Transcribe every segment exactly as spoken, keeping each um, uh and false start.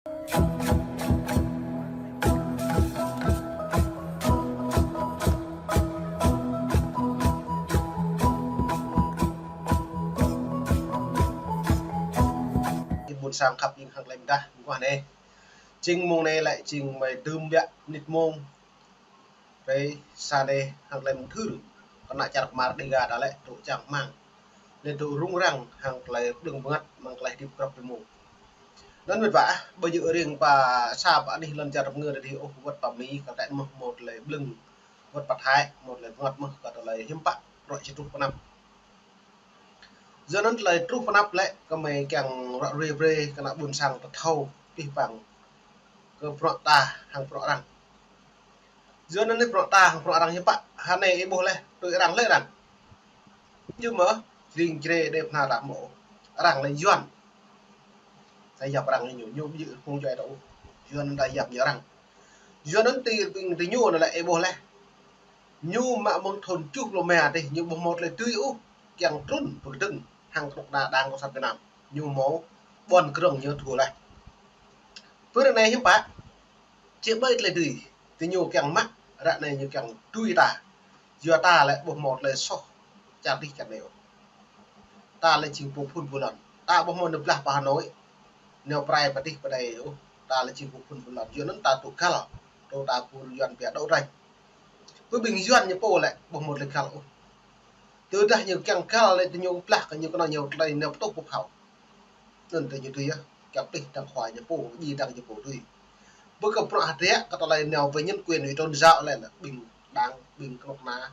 Ƀôn sang khăp ing hăng lĕ mdah mơguah anai. Jing mông anai lĕ jing mơi tơm biă mơnit mông. Ƀơi sa anai hăng tơlơi mơthưr kơ ană čar kơmar Dega ta lĕ tŭ čang rơmang. Lĕ tŭ rŭng răng hăng tơlơi pơdơ̆ng bơngăt mơ̆ng tơlơi hơdip krăp ƀơi mông. Anŭn mĕt wa, ƀơi yơh ring pơ sa pơ anih lŏn čar rơmang ta dih ôh, wơ̆t pơ Mi kơ tĕ mơ̆ hmâo tơlơi ƀlơ̆ng, wơ̆t pơ Thái hmâo tơlơi bơngăt mơ̆ kơ tơlơi hiư̆m pă, bruă či truh pơ anăp. Yua anŭn tơlơi truh pơ anăp lĕ kơmơi kiăng ră ruai brơi kơ ană ƀôn sang ta thâo abih bang kơ bruă ta hăng bruă arăng. Yua anŭn bruă ta hăng bruă arăng hiư̆m pă, hơnai ih ƀuh lĕ, tui arăng lĕ arăng. Ñu mơ̆, ring jre đe pơna ta mơ̆. Arăng lĕ Yuan. Ta yap arăng ñu, ñu ƀu djơ̆ phung djuai ta ôh. Yuan ta yap ñu arăng. Yua anŭn ti ƀing ti ñu anŭn lĕ ih ƀuh lĕ. Ñu mă mơ̆ng thun tơjuh pluh rơma tih, ñu ƀu hmâo tơlơi tui ôh, kiăng trŭn pơkơdơ̆ng hăng kơnuk kơna Đảng Cộng sản Việt Nam. Ñu hmâo ƀôn krơ̆ng ñu tơgŭ laih. Pơ ră anai hiư̆m pă, či ƀai tơlơi tui, tơ ñu kiăng mă, ră anai ñu kiăng tui ta. Yua ta lĕ ƀu hmâo tơlơi soh čar dih čar anai ôh. Ta lĕ jing pô phun pô lŏn. Ta ƀu hmâo nao blah pơ Hà Nội, nao prai pơ dih pơ anai ôh. Ta lĕ jing pô phun pô lŏn. Yua anŭn ta tŭ găl, tŭ ta pô Yuan pia đấu tranh. Pơ ƀing Yuan ñu pô lĕ ƀu hmâo tơlơi găl ôh. Tơdah ñu kiăng găl lĕ tơ ñu blah kơ ñu kơnơ̆ng ñu tơlơi nao pơtŭh pơphao. Anŭn tơ ñu tui yơh, kiăng pih dăng khua ñu pô, djai dăng ñu pô tui. Ƀơi kơ bruă hơdră kơ tơlơi nao về nhân quyền vì tôn giáo lĕ, lĕ ƀing Đảng, ƀing kơnuk kơna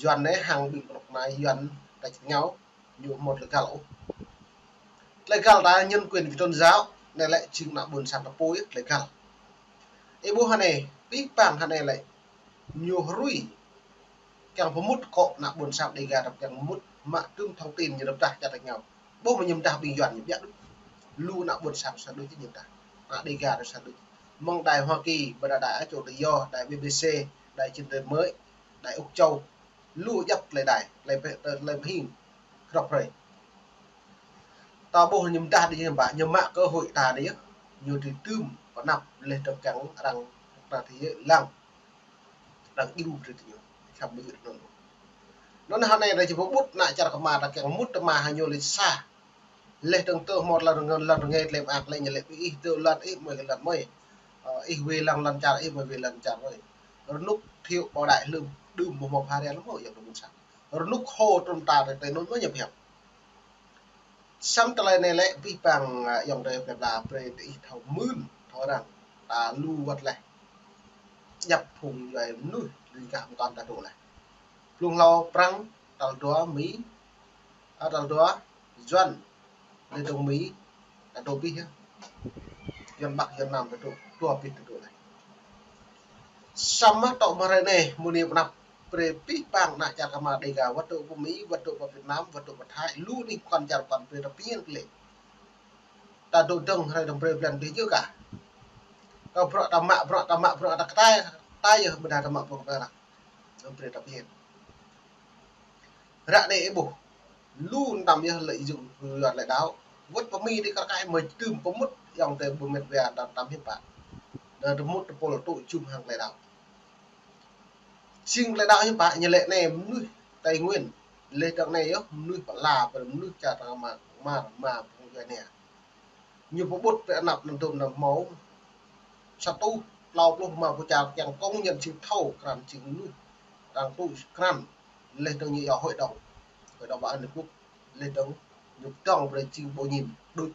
Yuan anai hăng ƀing kơnuk kơna Yuan ta čơngao, ñu hmâo tơlơi găl ôh. Tơlơi găl ta nhân quyền vì tôn giáo, anai lĕ jing ană ƀôn sang ta pô yơh tơlơi găl. Ih ƀuh hơnai, abih bang hơnai lĕ ñu hrui. Kiăng pơmŭt kơ ană ƀôn sang Dega ta kiăng mŭt mă tơm thông tin ñu rơp tah čar ta ngao. Ƀuh mơ̆ ñu mơdah ƀing Yuan ñu biă đôč. Lu ană ƀôn sang sa đôč ñu mơdah. Ană Dega ta sa đôč. Mơ̆ng đài Hoa Kỳ, ƀơi đài Á Châu Tự Do, đài B B C, đài Trên Thế Giới, đài Úc Châu. Lu djăp tơlơi đài, tơlơi pơ-, tơlơi pơhing. Krăp hrơi. Ta ƀuh ñu mơdah đĭ hiư̆m pă, ñu mă cơ hội ta đĭ yơh. Ñu tui tơm pơ anăp leh tơm kiăng arăng ta tui yơh lăng. Arăng djru brơi tơ ñu. Khăm ƀu djơ̆ tơ anŭn. Anŭn hơnai ta či pơƀut ană čar kơmar ta kiăng mŭt tơma hăng ñu lĕ sa. Leh dơ̆ng tơ hmâo lŏn rơngai, lŏn rơngai tơlơi mơak lĕ ñu lĕ ih tơ lŏn ih mơi kơ lŏn mơi. Ơ, ih wai lăng lŏn čar ih mơi wai lŏn čar mơi. Rơnŭk Thiệu Bảo Đại lơ̆m đưm ƀu hmâo pha ria lơ̆m hmâo yơh tơ ƀôn sang. Rơnŭk Hồ Trùm ta tơ tơ anŭn mơi ñu pơhiăp. Samơ̆ tơlơi anai lĕ abih bang, a, ayŏng adơi plơi pla brơi tơ ih thâo mơ̆n, thâo arăng, ta lu wơ̆t leh. Djăp phung djuai mơnuih, lui gah mơtam ta dŏ leh. Blung hlâo Prăng, tal dua Mi, a, tal dua Yuan, leh dơ̆ng Mi, ta dŏ abih yơh. Yuan Bắc, Yuan Nam ta dŏ, dua abih ta dŏ leh. Samơ̆ tŏ mơ̆ hrơi anai, mơ̆ng anai pơ anăp, brơi abih bang ană čar kơmar Dega, wơ̆t dŏ pơ Mi, wơ̆t dŏ pơ Việt Nam, wơ̆t dŏ pơ Thái, lu anih pơkŏn čar pơkŏn brơi ta pơmĭn kơ lĕ. Ta dŏ dơ̆ng hrơi dơ̆ng brơi blan dih yơh kah. Kơ bruă ta mă, bruă ta mă, bruă ta kơtai, ta yơh ƀôdah ta mă bruă kơtai lah. Dơ̆ng brơi ta pơmĭn. Ră anai ih ƀuh. Lu tơm yơh lợi dụng quyền lợi đạo. Wơ̆t pơ Mi dih kar kaĭ mơi tơm pơmŭt ayŏng adơi ƀu mĕt wa đăng tơm hiư̆m pă. Đăng tơmŭt tơpul tŭ jum hăng lợi đạo. Jing lợi đạo hiư̆m pă ñu lĕ anai mơnuih Tây Nguyên. Leh dơ̆ng anai yơh mơnuih pơala, pơ mơnuih čar ta mă, mă, mă, pơmŭt anai. Ñu pơƀut pơ anăp anŭn tơm anŭn hmâo. Sa rơtuh klâo pluh rơma pơčar kiăng công nhận jing thâo krăn jing mơnuih. Arăng tui krăn. Leh dơ̆ng ñu iâu hội đồng. Hội đồng Bảo an Liên Hợp Quốc. Leh dơ̆ng ñu pơdơ̆ng brơi jing bổ nhiệm đôč.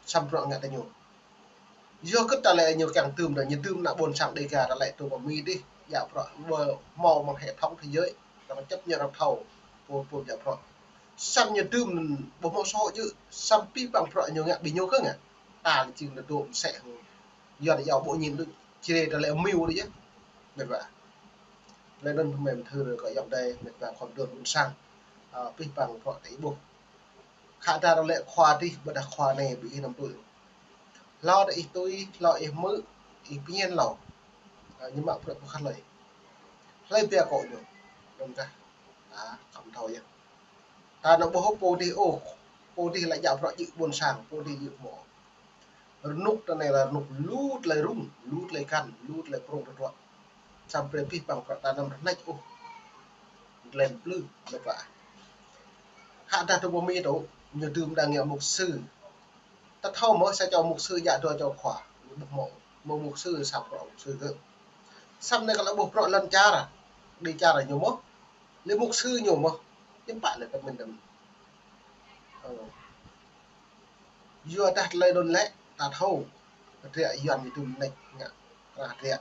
Samơ̆ bruă ngă tơ ñu. Yua kơ ta lĕ ñu kiăng tơm đa, ñu tơm ană ƀôn sang Dega ta lĕ tŭ pơ Mi dih. Djă bruă ƀu hmâo mơ̆ng hệ thống thế giới. Arăng chấp nhận arăng thâo. Pô, pô djă bruă. Samơ̆ ñu tơm ƀu hmâo xã hội yơh. Samơ̆ abih bang bruă ñu ngă ƀing ñu kơ ngă. Ta lĕ jing ta dŏ mơsĕ hăng Yuan iâu bổ nhiệm đôč, či rai ta lĕ mơ̆ đôč yơh. Mĕt wa. Leh anŭn mơi mơthưr kơ ayŏng adơi, mĕt wa khŏm dŏ ƀôn sang. A, abih bang bruă ta ih ƀuh. Khă ta lĕ khua dih, ƀôdah khua anai ƀu ih anăm tui. Hlâo ta ih tui, hlâo ih hmư̆, ih pơñen hlâo. A, ñu mă bruă pơkăt hlơi. Hlơi pia kơ ñu. Anŭn kah. A, khŏm thâo yơh. Ta anăm ƀuh pô dih ôh. Pô dih lĕ djă bruă djơ̆ ƀôn sang, pô dih djơ̆ hmâo. Rơnŭk ta anai lĕ rơnŭk lu tơlơi rŭng, lu tơlơi găn, lu tơlơi prŏng tơdruă. Samơ̆ brơi pih păng prăk ta anăm rơnĕč ôh. Tơlơi plư, lĕ pă. Hă dah tơ pơ Mi tŭ, ñu dưm đang ngă mục sư. Ta thâo mơ̆ sa čô mục sư djă dua čô khua, ñu ƀuh mơ̆, mơ̆ mục sư sa prăk mục sư kơ. Samơ̆ anai kơ lĕ ƀuh prăk lŏn čar, đĭ čar ñu mơ̆, lĕ mục sư ñu mơ̆, hiư̆m pă lĕ tơmĕn tơmĕn. Ơ. Yua dah tơlơi anŭn lĕ, ta thâo, hơdră Yuan ñu tŭ mơneč ngă, hơdră.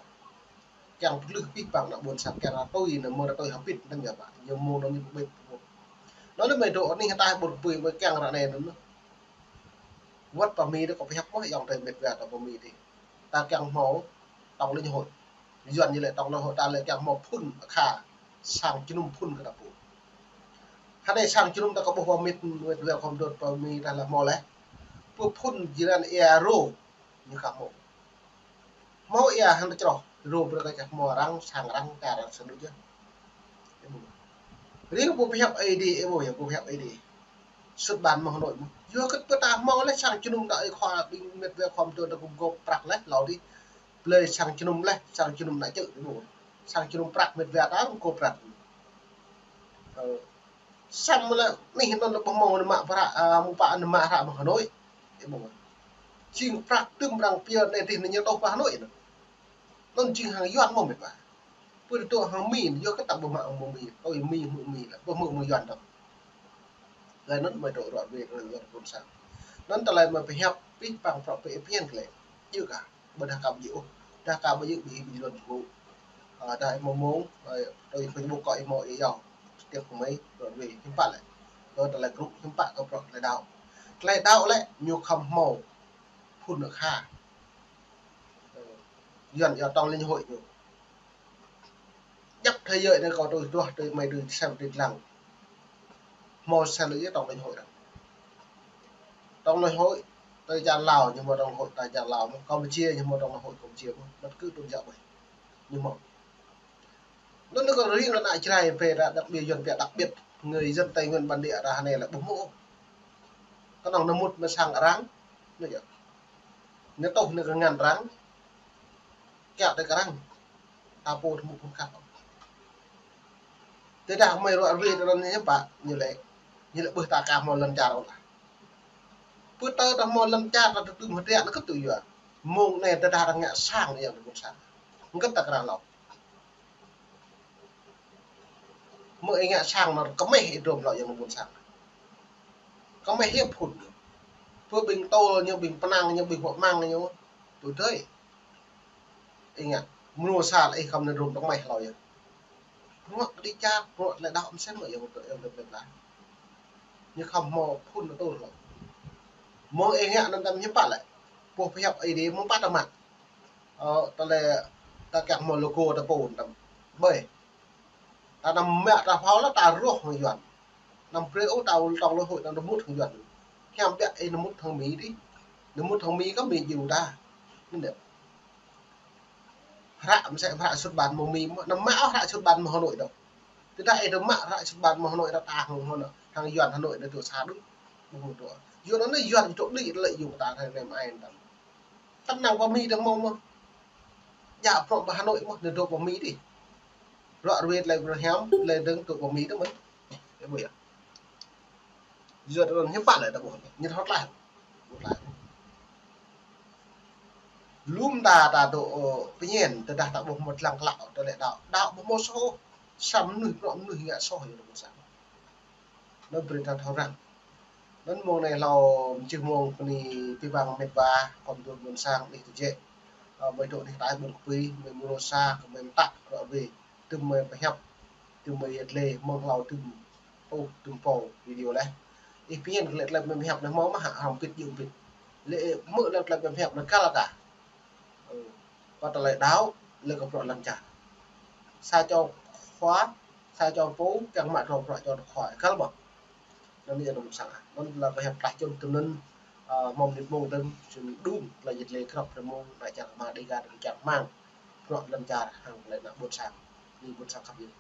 Kiăng pơglưh pih păng ană ƀôn sang kiăng rơtui, anŭn mơ̆ rơtui hơbĭt anŭn yơh pă. Ñu mơ̆ng anŭn ñu pơbĭt. Anŭn lĕ mơi dŏ anih hơtai ƀôn pui mơi kiăng ră anai anŭn. Wơ̆t pơ Mi dih kâo pơhiăp mơ̆ ayŏng adơi met wa ta pơ Mi dih. Ta kiăng hmâo tổng liên hội. Yuan ñu lĕ tổng liên hội ta lĕ kiăng hmâo phŭn akha sang jơnum phŭn kơ ta pô. Hơnai sang jơnum ta kơ ƀuh pơ Mi, met wa khŏm dŏ pơ Mi ta lĕ hmâo lĕ. Pơ phŭn jơlan ia rô ñu khă hmâo. Hmâo ia hăng ta čroh, rô brơi kơ čah hmâo arăng, sang arăng, kar arăng sơnŭ jơh. Ring pô pơhiăp Ơi Adai, ih ƀuh yơh, pô pơhiăp Ơi Adai. Sut ban mơ̆ng Hà Nội mơ̆. Yua kơ pơ ta hmâo lĕ sang jơnum ta ơi khua ƀing met wa khŏm dŏ ta gum gôp prăk lĕ, hlâo dih. Blơi sang jơnum lĕ, sang jơnum ană čư̆ dih ƀuh. Sang jơnum prăk met wa ta gum gôp prăk. Ơ. Samơ̆ lĕ anih anŭn lĕ ƀuh mơ̆ng anŭn mă prăk, a, mơ̆ pă anŭn mă hră mơ̆ng Hà Nội. Ih ƀuh. Jing prăk tơm arăng pia anai dih anŭn ñu tŏh pơ Hà Nội anŭn. Anŭn jing hăng Yuan mơ̆ met wa. Pơ tŏ hăng Mi, yua kơ ta ƀu mă mơ̆ng Mi, tui Mi hmư̆ Mi lĕ, ƀu hmư̆ mơ̆ng Yuan dong. Lĕ anŭn mơi dŏ ră ruai, ră ruai ƀôn sang. Anŭn tơlơi mơi pơhiăp, pih păng prăk pơ ih phiăn kơ lĕ. Yua kơ, ƀu dah kơ ƀu djơ̆ ôh, dah kơ ƀu djơ̆ ƀu ih ƀu djơ̆ lŏn ƀu. Ơ, dah ih mơ̆ng mơ̆ng, ơ, tui Facebook kơ ih mơ̆ng ih yua. Sơtiap kơ mơi, ră ruai, hiư̆m pă lĕ. Kơ tơlơi group, hiư̆m pă kơ prăk tơlơi đaŏ. Tơlơi đaŏ lĕ, ñu khŏm hmâo. Phŭn akha. Ơ, Yuan yua tổng liên hội ñu. Djăp thế giới anai kâo tui duah tui mơi tui sem tui lăng. Hmâo sa lươn tổng liên hội đah. Tổng liên hội tơ čar Lào ñu hmâo tổng hội tơ čar Lào mơ̆, Campuchia ñu hmâo tổng hội Campuchia mơ̆, bất cứ tôn giáo ƀơi. Ñu hmâo. Anŭn kơ ring ană Jrai pơ ră đặc biệt Yuan pia đặc biệt người dân Tây Nguyên bản địa ră anai lĕ ƀu hmâo. Kơnơ̆ng anŭn mŭt mơ̆ng sang arăng. Anŭn yơh. Ñu tŏh anŭn kơ ngăn arăng. Kiăo tơ kơ arăng. Ta pô tơmŭk phŭn khăp. Tơdah mơi ră ruai tơ anŭn ñu pă, ñu lĕ, ñu lĕ ƀuh ta kơ hmâo lŏn čar ôh lah. Pơ tơ ta hmâo lŏn čar ta tơtưm hơdră anŭn kơ tui yua. Mơ̆ng anai tơdah arăng ngă sang anŭn yơh ƀôn sang. Ngă ta kơ arăng lŏ. Mơ̆ ih ngă sang anŭn kơmeh ih dŏm lŏ yơh ƀôn sang. Kơmeh yơh phŭn. Pơ ƀing tơl ñu, ƀing pơnăng ñu, ƀing hŏk măng ñu. Tui tơi. Ih ngă, mơnuih sa lĕ ih khŏm anŭn rŭm tơmeh hlâo yơh. Bruă kơ đĭ čar, bruă tơlơi đaŏ mơsĕ mơ̆ yơh, yơh, yơh, yơh. Ñu khŏm hmâo phŭn tơl hlâo. Mơ̆ng ih ngă anŭn tơm hiư̆m pă lĕ. Pô pơhiăp Ơi Adai mơ̆ng pă ta mă. Ơ, tơlơi ta kiăng hmâo logo ta pô tơm. Ƀơi. Ta anăm mă ta phao lĕ ta rŏh hăng Yuan. Anăm brơi ôh ta ul tŏng lơ hội ta anăm mŭt hăng Yuan. Hiam biă ih anăm mŭt hăng Mi dih. Anăm mŭt hăng Mi kơ Mi jing ta. Anŭn yơh. Hră mơsĕ hră sut ban mơ̆ng Mi mơ̆, anăm mă ôh hră sut ban mơ̆ng Hà Nội dong. Tơdah ih dŏ mă hră sut ban mơ̆ng Hà Nội dong ta hăng Hà Nội, hăng Yuan Hà Nội dong tŭ sa đuč. Ƀu hmâo tŭ. Yuan anai Yuan tŭ đĭ lĕ yua ta anai nem ai tam. Tơnăng pơ Mi dong mơ̆ mơ̆. Djă prŏng pơ Hà Nội mơ̆, anai dŏ pơ Mi dih. Ră ruai tơlơi pơrơhiam, tơlơi dơ̆ng tŭ pơ Mi dong mơ̆. Ih ƀuh yơh. Yua tơ anŭn hiư̆m pă lĕ ta ƀuh. Ñu thâo tlaih. Ƀu tlaih. Lŏm ta ta dŏ, ơ, pơñen, tơdah ta ƀuh mơ̆ lăng klă, tơlơi đaŏ. Đaŏ ƀu hmâo soh. Sa mơnuih, bruă mơnuih ngă soh yơh ƀôn sang. Anŭn brơi ta thâo răng. Anŭn mơ̆ng anai hlâo mơčih mơ̆ng bơni pih păng met wa, khŏm dŏ ƀôn sang anih tơjĕ. Ơ, mơi dŏ anih hơtai ƀôn kơpui, mơi mơ̆ng sa, kơ mơi mơtă, ră ruai. Tơm mơi pơhiăp, tơm mơi yet lê, mơ̆ng hlâo tơm Ơ, tơm pô video lĕ. Ih pơñen kơ lĕ tơlơi pơhiăp anai hmâo mơ̆ hă, hăng pit jing pit. Lĕ mơ̆ lĕ tơlơi pơhiăp anai kăl kah. Ơ, pơ tơlơi đaŏ, lĕ kơ bruă lŏn čar. Sa čô khua, sa čô pô, kiăng mă tơlơi bruă čô khua, kăl ƀă. Anŭn yơh anŭn sang. Anŭn tơlơi pơhiăp tlaih čun tơnŭn, ơ, hmâo mơnit mông tơm, čun đung, tơlơi yet lê krăp tơmông, ană čar kơmang Dega, ană čar kơmang. Bruă lŏn čar, hăng tơlơi ană ƀôn sang. Anai ƀôn sang khăp yơh.